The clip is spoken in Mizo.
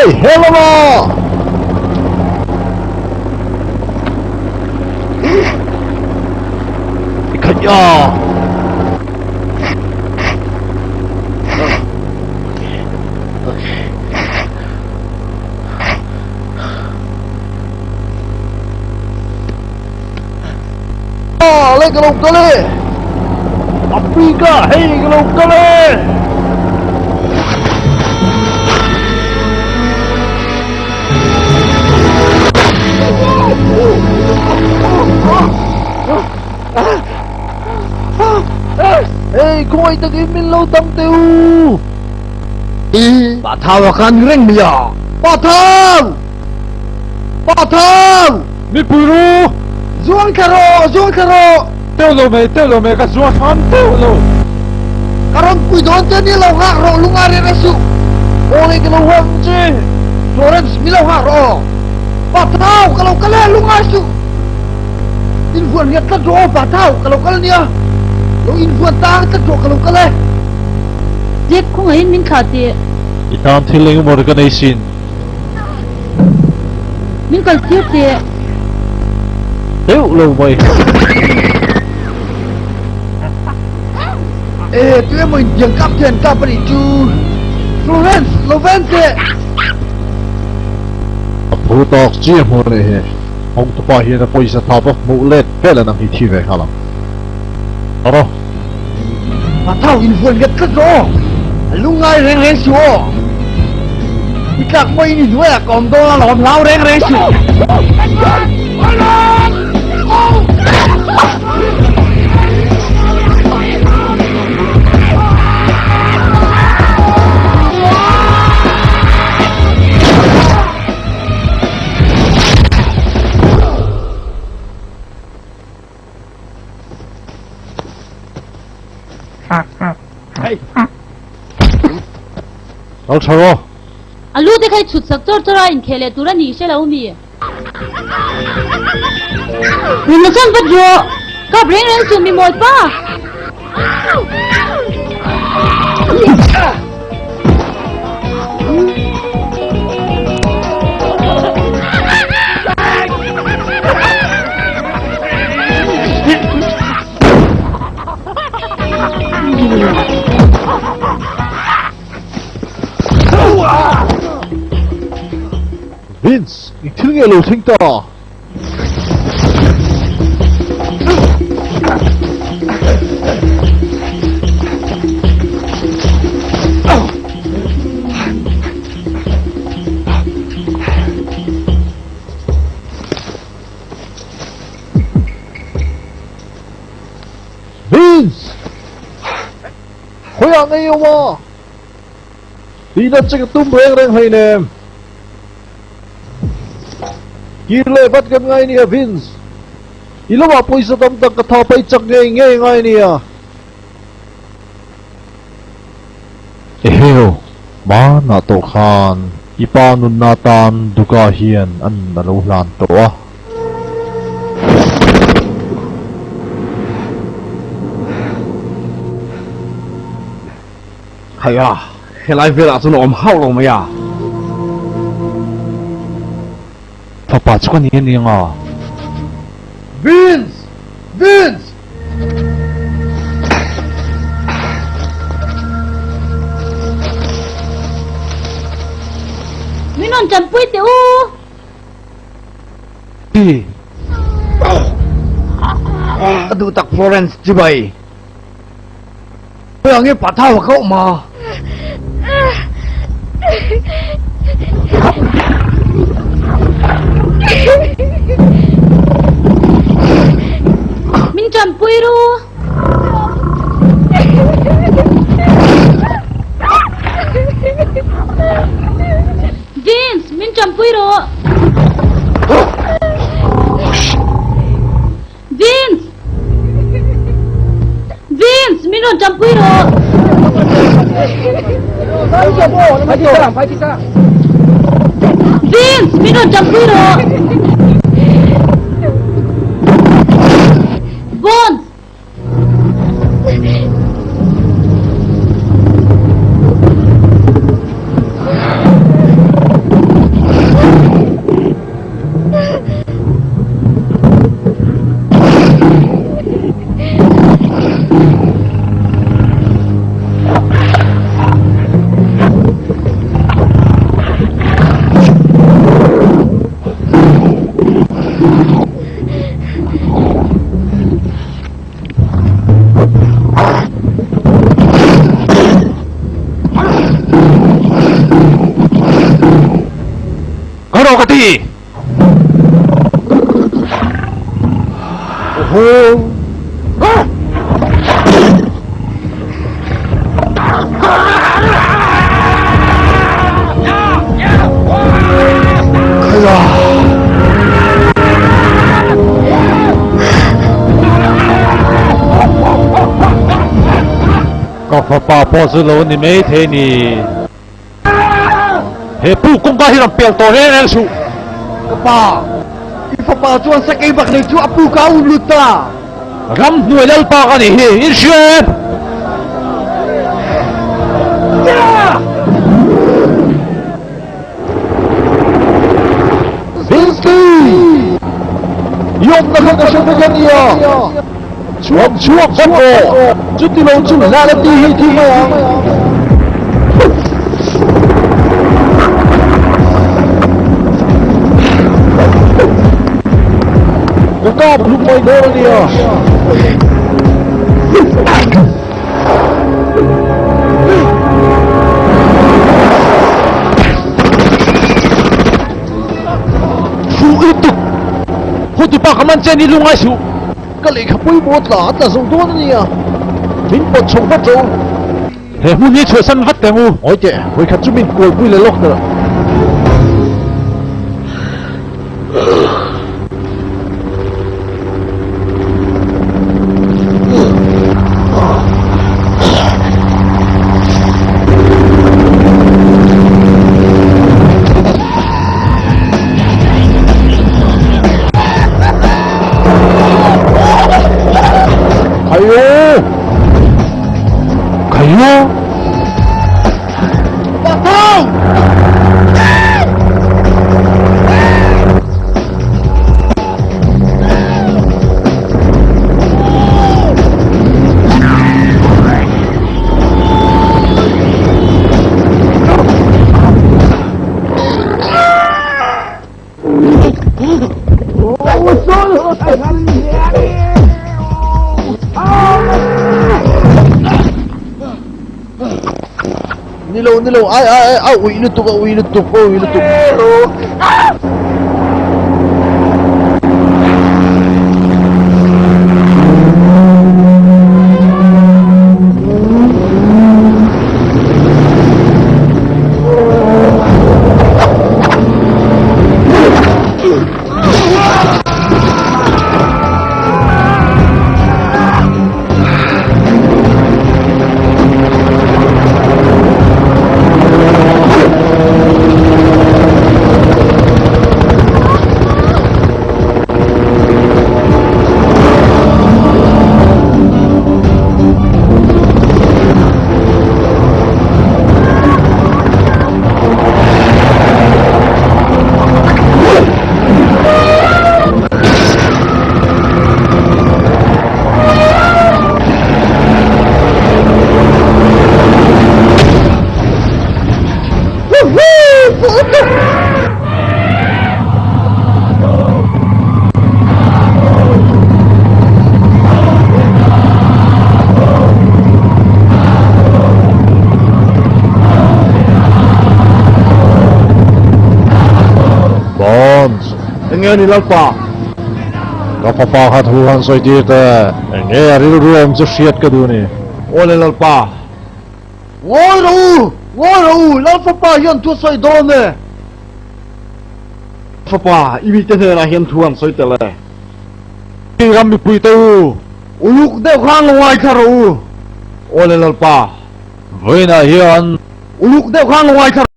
Hey, helama! Kaya! Ah, le ka lo kal e! Africa, hei ka lo kal e! Hei, khawngaih takin min lo dang teh u! Pa Thau a khan reng mai a! Pa Thau! Pa Thau! Mipui ru! Zuang thla rawh! Zuang thla rawh! Teuh lo mai, teuh lo mai, ka zuang hram teuh lo! Ka rawn pui dawn che ni lo nghak rawh, lunga riat a suh! Aw le ka lo huam che! Florence, mi lo nghak rawh aw! Pa Thau, ka lo kal e, lunga suh! Invuan riat tlat rawh aw, Pa Thau, ka lo kal nia! Lo invuan tang tlat rawh, ka lo kal e! Jack, khawngaihin min thlah teh. I tan thil engemaw ri ka nei sin. Min kal tir teh. Deuh lo mai. E, tu emaw in tiang kap te an kap a nih chu. Florence, lo ven teh. A phu tawk chiah hmu a nih hi. Hawngtupa hian a pawisa thap a hmuh let vel a nang hi thi ve nghal ang. Rawh. A thau in vuan nget tlat rawh aw. A lungngai reng reng suh aw. I tlak pawhin i hnuaiah ka awm dawn alawm hlau reng reng suh. Kal tha rawh. A lu te kha i chhut sak chawr chawr a, inkheh leh tur a ni hre lo mi. Nunna chuan vat rawh. Kap reng reng suh mi mawi pa. Vince, eng thil nge lo thleng ta? Vince! Khawiah ngei awm a? Tihna che ka tum reng reng hleinem. Kir leh vat kan ngai nia Vince. I lamah pawisa tam tak ka tha pai chak ngei ngei ngai nia. Eheu, hmanah tawh khan i pa nunna tan Duka hian a nun a lo hlan tawh a. Khaia, helai velah chuan a awm hauh lo mai a. Fapa chu ka ni a ni anga. Vince! Vince! Min rawn tanpui teh u! Ka duh tak Florence chibai. Khawiah nge Pathau a ka awm a? Min tanpui ru. Vince, min tanpui rawh. Vince! Vince, min rawn tanpui rawh. Vince, min rawn tanpui rawh. Bones! mi? Ka fapa pawh chu lo ni mai thei ni. He pu kawngka hi rawn pel tawh reng reng suh. Ka pa, i fapa chuan sakei bak nei chu a pu ka um lut ta. Ramhnuai lalpa ka nih hi, in hria em? Vinski! I awmna kha ka hre vek a nia. Chhuak chhuak vat rawh! Chuti lo chu Lalati hi thi mai ang. Ka kap hlum mai dawn a nia. Fuh lutuk! Hotupa ka man che ni lungai suh! Ka lehkha pawimawh tla a tla zo dawn a nia, min pawt chho vat ro. He hmun hi chhuahsan vat teh ngu. Ngawi teh, vawikhat chu min kualpui leh lawk ta. Ni lo, ni lo, ai ai ai, a ui lutuk, a ui lutuk, a ui lutuk. Bonds! Enge a ni Lalpa? Ka fapa kha thu han sawi tir teh. Enge a rilru awm chu hriat ka duh a ni. Awle Lalpa. Ngawi rawh u! Ngawi rawh u! Lal fapa hian thu a sawi dawn e! Fapa, i mite hnenah hian thu an sawi tel e. I ram mipuite u! Uluk deuh khan lo ngaithla rawh u! Awle Lalpa. Vawiinah hian. Uluk deuh khan lo ngaithla.